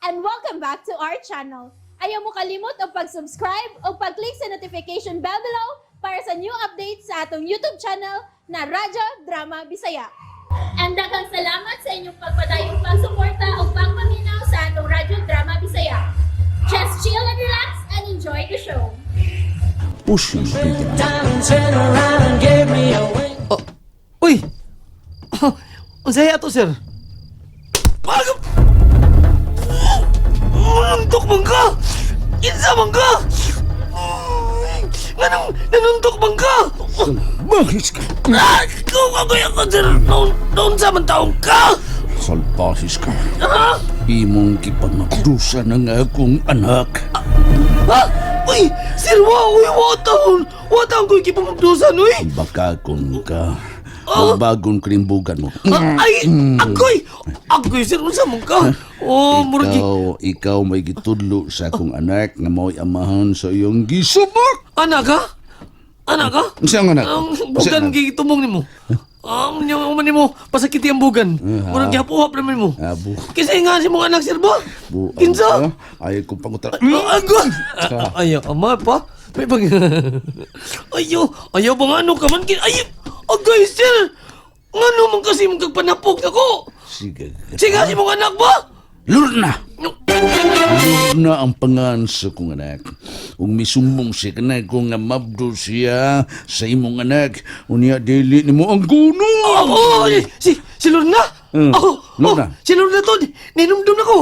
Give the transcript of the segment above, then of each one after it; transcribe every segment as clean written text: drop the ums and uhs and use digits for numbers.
And welcome back to our channel. Ayaw mo kalimot og pag-subscribe o pag-click sa notification bell below para sa new updates sa atong YouTube channel na Radyo Drama Bisaya. And daghang salamat sa inyong pagpadayong pagsuporta o pagpaminaw sa atong Radyo Drama Bisaya. Just chill and relax and enjoy the show. Push yung bigyan. Oh, uy! Unsay ato, sir? Pag... Nanuntok man ka! Kinsa man ka! Nganong nanuntok man ka? Bakit ka? Ah, ikaw ka kaya ka, sir! Naunsa man taong ka? Salbasis ka. Ha? Imong kipamagdusa ng akong anak. Ha? Uy! Sir, wa! Uy, wa taon! Wa taon ko'y kipamagdusan, uy! Baka kung ka, magbagon krimbugan mo. Ah, ay! Agoy! Agoy, sir! Unsa man ka? Oh, murag. Ikaw, ikaw may gitudlo sa akong anak nga mao'y amahan sa iyong gisubok. Anak ka? Anak ka? Unsa ang anak? Ang Unsa bugan ang anak? gitumong nimo. Ang nya man nimo pasakiti ang bugan. Murag gihapuhap naman mo. Ah, Kinsa nga si mong anak, sir, ba? Kinsa? Ah, ayaw kong pangutra. Ah, agoy! Ah, ayaw, ama pa. May pag Ayaw, ayaw ba nga ano ka man? Ay, agay, sir! Ngano man kasi mong kagpanapok nako? Sige. Sige si mong anak ba? Lurna! Lurna ang pangan sa kong anak. Ug misumbong siya kanako nga mabdo siya sa imong anak. Unya dili nimo ang guno. Oh, oh, si si Lorna. Oh, Lorna. oh, si Lorna to. Ninumdum na ko.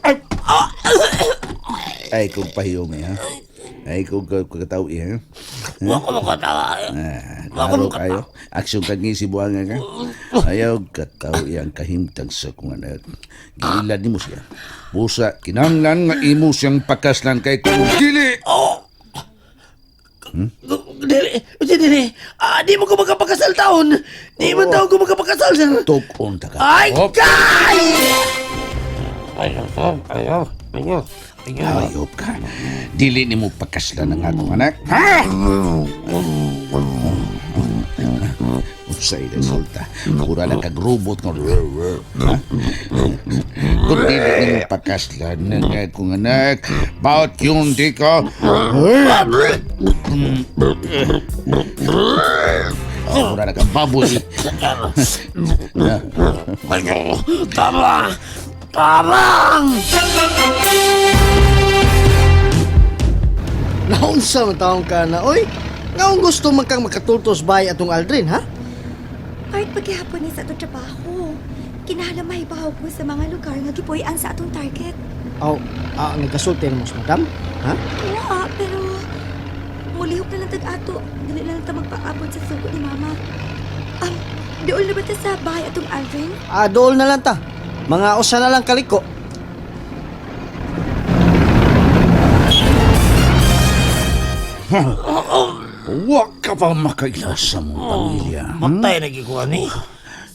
Ay, ay kung pahiyong ha. Ay kung kataw ha. Wa ko makatawa. Ah, klaro kayo. Aksyon kag ngisi buhanga ka. Ayaw kataw ang kahimtang sa kong anak. Giilad nimo siya. Busa kinahanglan nga imo siyang pakaslan kay kung dili. Dili, dili, dili. Ah, di mo ko magkapakasal taon. Di man taon ko magkapakasal, sir. Tukon ta ka. Ay, Hop. kay! Hayop ka. Dili nimo pakaslan ang akong anak. Ha? Usay na sulta. Mura lang kag robot nga. Ha? Kung dili nimo pakaslan ang akong anak, baot yung di ka. Oh, mura na kang baboy. Tama! Tama! Naunsa man taong ka na, oy? Ngaon gusto man kang makatultos bay atong Aldrin, ha? Kahit paghihapon ni sa atong trabaho, kinahanglan mahibaw ko sa mga lugar nga gipuy-an sa atong target. Aw, nagkasulti na mo sa madam, ha? Wa, pero mulihok na lang tag ato. Dili na lang ta magpaabot sa sugo ni mama. Dool na ba ta sa bahay atong Aldrin? Ah, dool na lang ta. Mga usa na lang kaliko. Wa ka pa makaila sa mong pamilya. Matay na gikuha ni.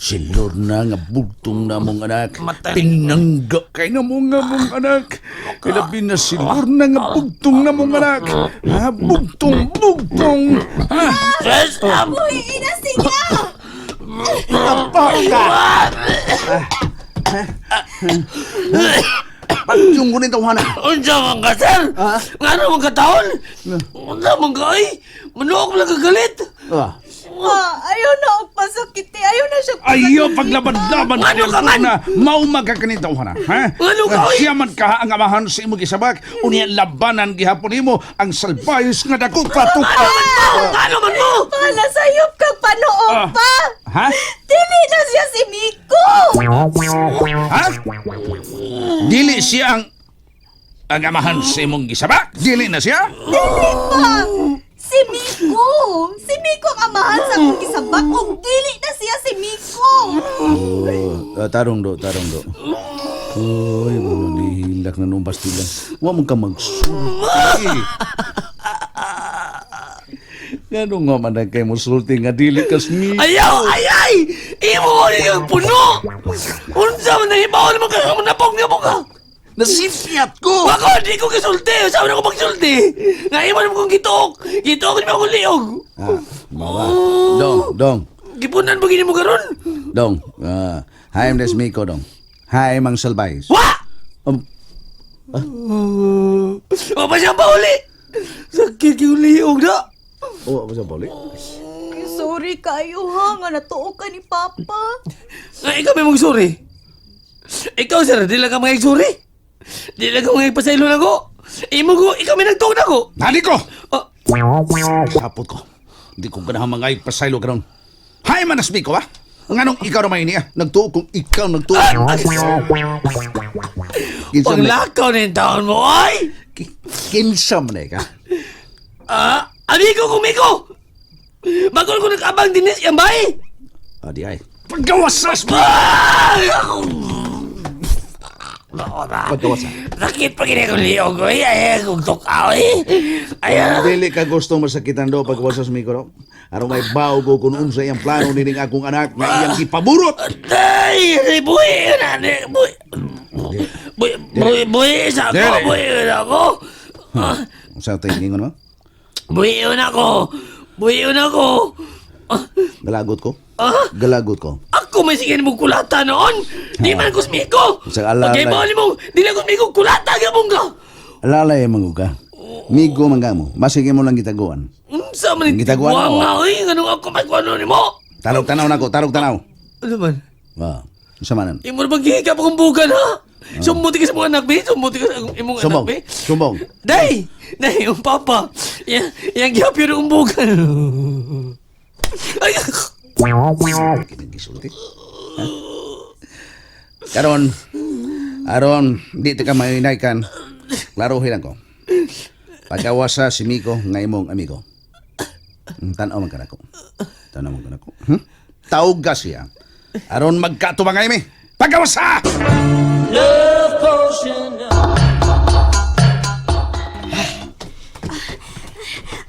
Si Lorna nga bugtong na mong anak. Matay. Pinangga kay na mo nga mong anak. Ilabi na si Lorna nga bugtong na mong anak. Ha? Bugtong, bugtong. Ha? Yes, Uy, ina siya! Apa ka? Patyong ko nito, Hana. Unsa man ka, sir? Ngano man ka taon? Unsa man ka, ay? Manuok lang kagalit. Ah. Ma, ayaw na og pasakiti. Ayaw na siya Ayaw paglaban-laban Ano ka man? na mauma ka kanito hana ha? Ano ka, oy? Siya man ka ang amahan sa imong gisabak unya labanan gihapon nimo ang salbayos nga dako patok. Ano man mo? Ano man mo? Pa, nasayop kag panood pa. Ha? Dili na siya si Miko. Ha? Dili siya ang amahan sa imong gisabak? Dili na siya? Dili pa. Si Miko. Si Miko ang amahan sa akong gisabak ug dili na siya si Miko. Oh, tarong do, tarong do. Uy, wala nihilak na noong pastilan. Wa man ka magsulti. Ngano nga man ang kay mosulti nga dili ka smi. Ayaw! Ay, ay! Imo ko yung puno! Unsa man nahibaw naman ka manapog nga mo ka! Nasipyat ko! Ako, di ko kisulti! Sabi na ko magsulti! Nga imo naman kong gituok! Gituok ni mo akong liog! Ah, bawa. Dong, dong, Gipunan ba gini mo karon? dong. Ah, hi, I'm Miko, dong. Hi, Mang Salbayes. Wa! Wa pa siya pauli. Sakit kay liog na. Oh, pa siya pauli. Sorry kayo ha, nga natuo ka ni Papa. Nga ikaw may magsuri. Ikaw, sir, di lang ka mga igsuri. Di lang ka mga ipasaylo na ko. Imo ko, ikaw may nagtuog na ko. Nani ko! Oh, Sapot ko. Hindi ko ganahan mga ipasaylo karon. Hay man nasbi ko ba? Nganong ikaw naman niya? Nagtuo kung ikaw nagtuo. Kinsa man Panglakaw na yung taon mo, ay! kinsa man eh ka? Ah, amigo ko, Miko! Bago ko nag-abang dinis, yan ba eh? Ah, di ay. Pagkawasas mo! Ay, ako! Pagkawasa. Sakit pa kini kong liog ko, eh. Ay, kung tukaw, eh. Ay, ah. Dili ka gusto masakitan do pagkawasas mi ko. Aron may bawo ko kung unsa iyang plano nining akong anak nga iyang gipaburot. Ay, ay, buhi na, di, buhi. Buhi, buhi, buhi sa ako, Dili. buhi na ako. Ah, Unsa tay ingon mo? Buhi na ako. Buhi na ako. Ah, Galagot ko. Ah? Galagot ko. Ako may sige mo kulata noon. Di man kusmiko. Sa alala. Okay, mo mo, di lang kusmiko kulata gyapon ka. Alalay man ka. Migo man ka mo. Masige mo lang gitaguan. Unsa man Gitaguan ako. nga oy, nganong ako may kuano nimo? Tarog tanaw nako, tarog tanaw. Ano man? Wa. Unsa man? Imo na bang gihikap akong bugan ha? Sumuti ka sa mga anak, be. Sumuti ka sa imong anak, Sumbong. be. Sumbong. Day! Day, yung papa. Yang, yang gihapyo ng umbugan. Ay! Kinagisulti. Ha? Karon, aron di ta ka mainaykan. Klarohin lang ko. Pagkawasa si Miko nga imong amigo. Tan-aw man ka nako. Tan-aw man ka nako. Tawag ka siya. Aron magkatubang mi. Pagkawasa!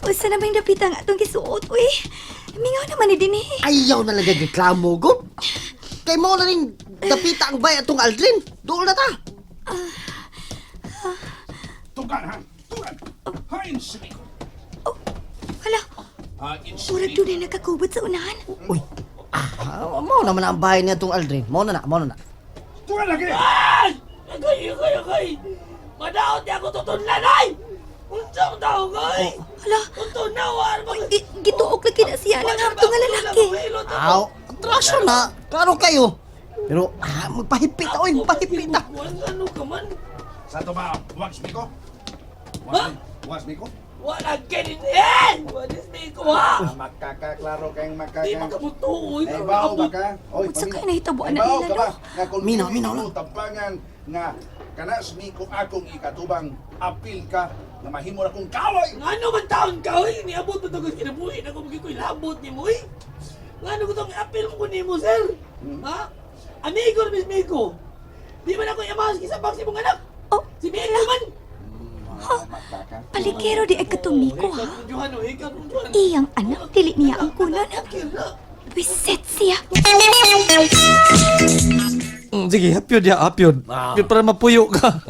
Unsa na may dapita nga atong gisuot, uy. Mingaw naman ni dinhi. Ayaw na lang reklamo, go. Kay mo na rin dapita ang bay atong Aldrin. Dool na ta. Tugan ha. Tugan. Hain si Miko. Oh, hala, Hain si murag dunay nagkakubot sa unahan. Uy. Ah, mo naman ang bahay niya atong Aldrin. Mo na na, mo na na. Tugan lagi. Ay! Agay, agay, agay! Madaot niya ako tutunlan, ay! Unsa ang tao, ay? Hala, Tutunaw, ah! gituok lagi na siya ng hamtong nga lalaki. Aw, atraso na. Klaro kayo. Pero ah, magpahipit oy, magpahipit ta. Ano ka man? Sa to ba? Wag si Miko? Ha? Wag si Miko? Wala ganin eh! What is me ko ha? Makakaklaro kayong Di makaka. makabuto, oy. Eh, bao ba ka? Oy, Unsa paminaw. kay nahitabo Eh, na bao nila, ka ba? no? Nga kung Minaw, dili minaw mo lang. Tampangan nga kana Miko akong ikatubang apil ka nga mahimo na kong kaway. Ngano man taon ka, oy? Niabot mo tagos kinabuhi na kung ko'y labot ni mo, oy. Ngano ko tong apil mo ko nimo, sir? Ha? Amigo ni Miss Miko. Di man ako iamahas kisabak si mong anak. Oh, Si Miko man. Makaka. palikero di ay katumiko ha. Ikaw, Johan, oh, ikaw, Johan. Iyang anak dili niya ang kunon. Okay na. Biset siya. Sige, hapyod ya, hapyod. Hapyod para mapuyo ka.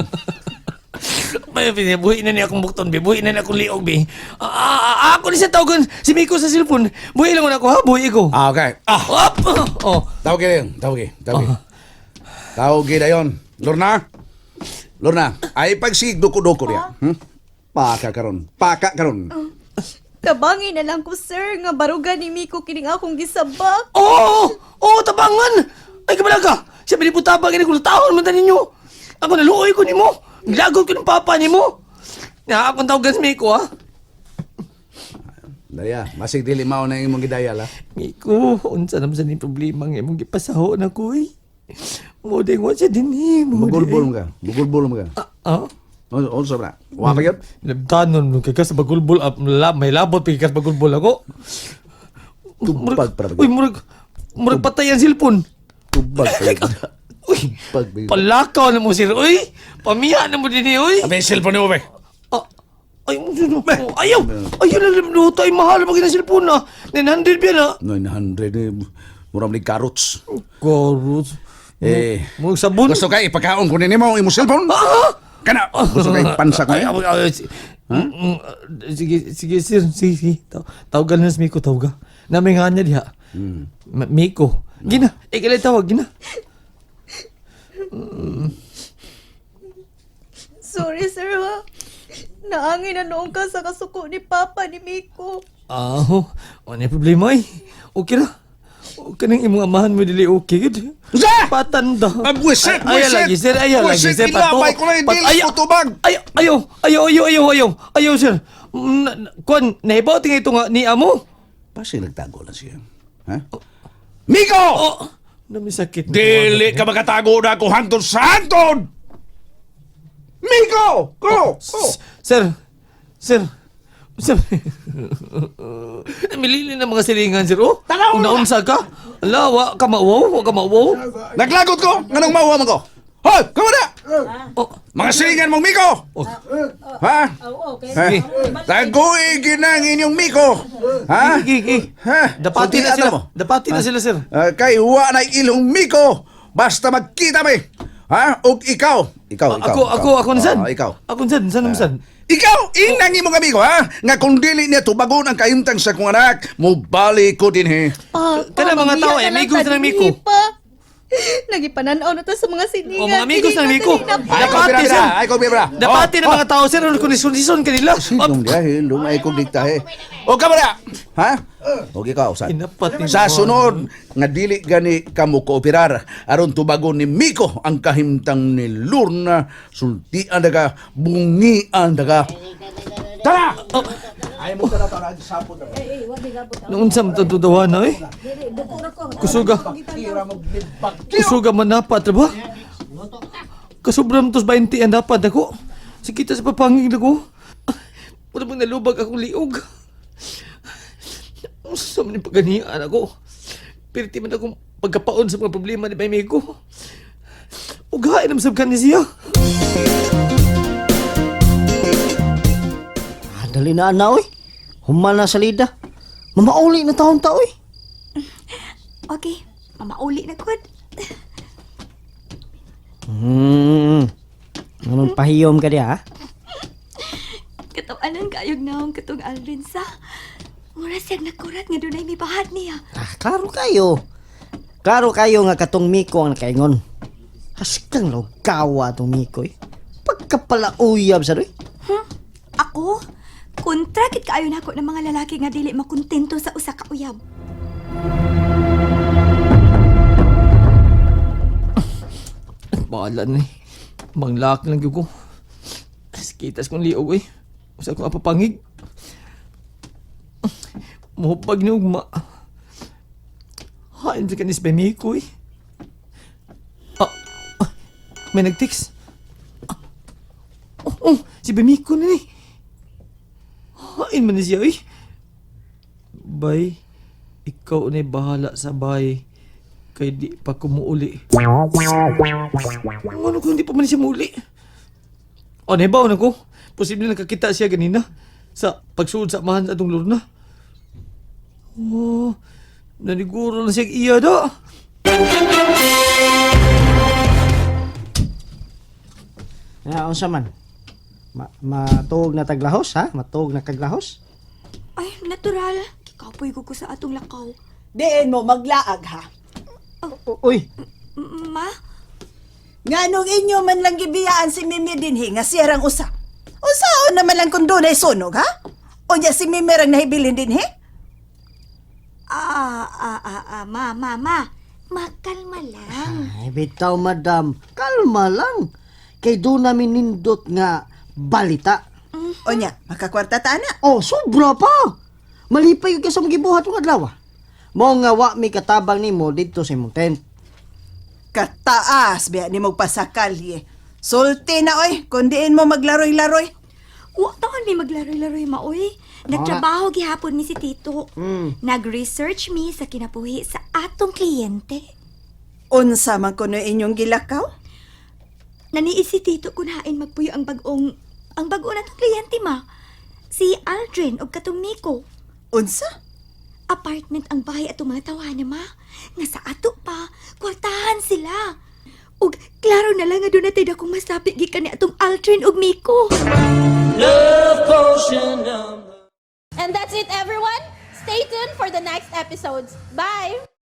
May buhi na niya akong bukton, bi. Buhi na niya akong liog, bi. Ah, ah, ah, ako ni siya tawagan si Miko sa cellphone. Buhi lang ko na ako, ha? Buhi ko. Ah, okay. Ah, up! Oh. Tawag kayo, tawag kayo, tawag kayo. Tawag kayo dayon. Lorna. Lorna, ay pagsig duko-duko niya. Paka karon. Paka karon. Tabangi na lang ko, sir, nga barugan ni Miko kining akong gisabak. Oo! Oo, tabangan! Ay, kabalaga! Siya piniputabang ini kung taon man ninyo. Ako naluoy ko nimo. Gilagot ko ng papa nimo. Na akong tawagan si Miko, ha? Daya, masig dili mao na imong gidayal ha. Miko, unsa naman sa ni problema nga imong gipasaho na ko, eh. Mo ding wa siya din, eh. Mo Mugulbol mo ka. Mugulbol mo ka. Ah, ah? Unsa ba? Wa pa gyud? Nabtanon mo kay kas bagulbol up may labot kay kas bagulbol ako. Tubag para Uy, murag murag patay ang cellphone. Tubag pa gyud. Uy, Tubag pa gyud. palakaw na mo sir, uy. Pamiya na mo din eh, uy. Abi cellphone mo ba? Ah, ay, ano, oh, ayaw. Ayaw na lang luto. Ay, mahal pa ang cellphone na. 900 ba na? 900 eh. Murag ni carrots. Garot. Eh, Murag sabon. gusto kay ipakaon ko nimo ang imong cellphone? Ah! Kana, gusto kay pansa ko Ay, eh. ay, ay, sige, sige, sir. Sige, sige. Tawagan na si Miko, tawaga. Namin nga niya diha. Miko. Gina, ikalay tawag, gina. Sir, Sorry, sir, ha. Naangin na noon ka sa kasuko ni Papa ni Miko. Ah, oh, ano yung problema eh? Okay ra. Okay nang imong amahan mo dili okay gid. Unsa? Patanda. Ah, buwisit, Ay, ayaw buwisit. lagi sir, ayaw lagi Buwisit, sir. ilabay ko na, dili ayaw, ko tubag. Ayaw, ayaw, ayaw, ayaw, ayaw, ayaw, ayaw sir. Kuan, nahibaw tingay ito nga ni amo. Pasi nagtago lang siya. Ha? Miko! Oh, namisakit. Dili ka makatago na ako hangtod sa hangtod! Miko! Go! Go! Sir, sir, sir. Namilili na mga silingan, sir. Oh, Tanaw na! Naunsa ka? Ala, wa ka mauwaw, wa ka mauwaw. Naglagot ko! Nganong mauwa man ko? Hoy! Kamo na! Oh, Mga silingan mong Miko! oh. Ha? Ha? Tagoy ginang inyong Miko! Ha? Sige, sige. Ha? Dapati na Sultian sila. mo. Dapati na sila, sir. Ah, kay wa na ilong Miko! Basta magkita mi! Ha? Og ikaw! Ikaw, ikaw. Ako, ako, ikaw. ako na san? Oo, ikaw. Ako na san, san, san. Ikaw, inang imong amigo, ha? Nga kung dili niya tubagon ang kahimtang sa kong anak, mubalik ko din, he. Pa, Kana mga tao, eh, amigos na ng Miko. Pa. Nagipananaw na ta sa mga siningan. Oh, mga amigos ng Miko. Ay, ko Dapati, bira, sir. bira. Ay, ko bira. Dapati na mga tao, sir. Ano kondisyon kanila? Silong dahil, lumay kong diktahe. O ka ba Ha? O ikaw, sa. Inapat ni Sa sunod, nga dili gani kamo kooperar aron tubagon ni Miko ang kahimtang ni Lorna, sultian daga, bungian daga. Tara! Ay mo tara tara sapot na. Noon sa matutudawa na eh. Kusuga. Kusuga man dapat, ba? Kasubram tos 20 ang dapat ako. Sakita sa papangig ako. Wala bang nalubag akong liog. Sa man yung paganian ako. Pirti man akong pagkapaon sa mga problema ni Amigo. Ugain ang sabkan ni siya. Ah, dali na ana oy. Human na salida. Mamauli na taon ta oy. Okay, mamauli na gud. Anong pahiyom ka diha? Ha? Katawanan kaayog naong katong Alvin sa. Mura siyang nakurat nga dunay mibahat niya. Ah, klaro kayo. Klaro kayo nga katong Miko ang nakaingon. Haskang lawgawa atong Miko eh. Pagkapalauyab sa doy. Ako? Kontra kit kaayo nako ng mga lalaki nga dili makontento sa usa ka uyab. Bahala na eh. Manglak lang gyud ko. Kitas kong liog eh. Usa ko apapangig. Muhupag ni ugma. Hain sa kanis ko eh. Ah, ah, may nag-text. Ah, oh, oh, si Bemiko na ni. Hain man ni siya eh. Bay, ikaw na bahala sa bahay. Kay di pa kumuuli. Ano kung hindi pa man siya muli? O, nahibaw na ko. Posible nakakita siya ganina sa pagsuod sa amahan sa atong lorna. Oh, naniguro lang siya iya da. Ah, unsa man? Matuog na taglahos ha? Matuog na kaglahos? Ay, natural. Kikapoy ko ko sa atong lakaw. Diin mo maglaag ha. Uy, Ma? Nganong inyo man lang gibiyaan si Mimi dinhi nga siyarang usa. Usaon naman lang kung dunay sunog ha? Unya si Mimi rang nahibilin dinhi? Ah, ah, ah, ah, ma, ma, ma. Makalma lang. ay bitaw madam, kalma lang. Kay doon namin nindot nga balita. Unya, makakwarta ta na. Oh, sobra pa. Malipay ka sa mga gibuhat mong adlaw. ah. Mao nga wa mi katabang nimo didto sa imong tent. Kataas biya ni magpasakalye. Sulti na oy, kun diin mo maglaroy-laroy. Wa taon mi maglaroy-laroy maoy. Nagtrabaho gihapon mi si Tito. Nag-research mi sa kinabuhi sa atong kliyente. Unsa man kuno inyong gilakaw? Naniis si Tito kun hain magpuyo ang bag-ong ang bag-o natong kliyente ma. Si Aldrin og katong Miko. Unsa? Apartment ang bahay atong mga tawana ma. Nga sa ato pa, kwartahan sila. Ug klaro na lang nga doon natay dakong masapi gikan ni atong Aldrin ug Miko. And that's it, everyone. Stay tuned for the next episodes. Bye!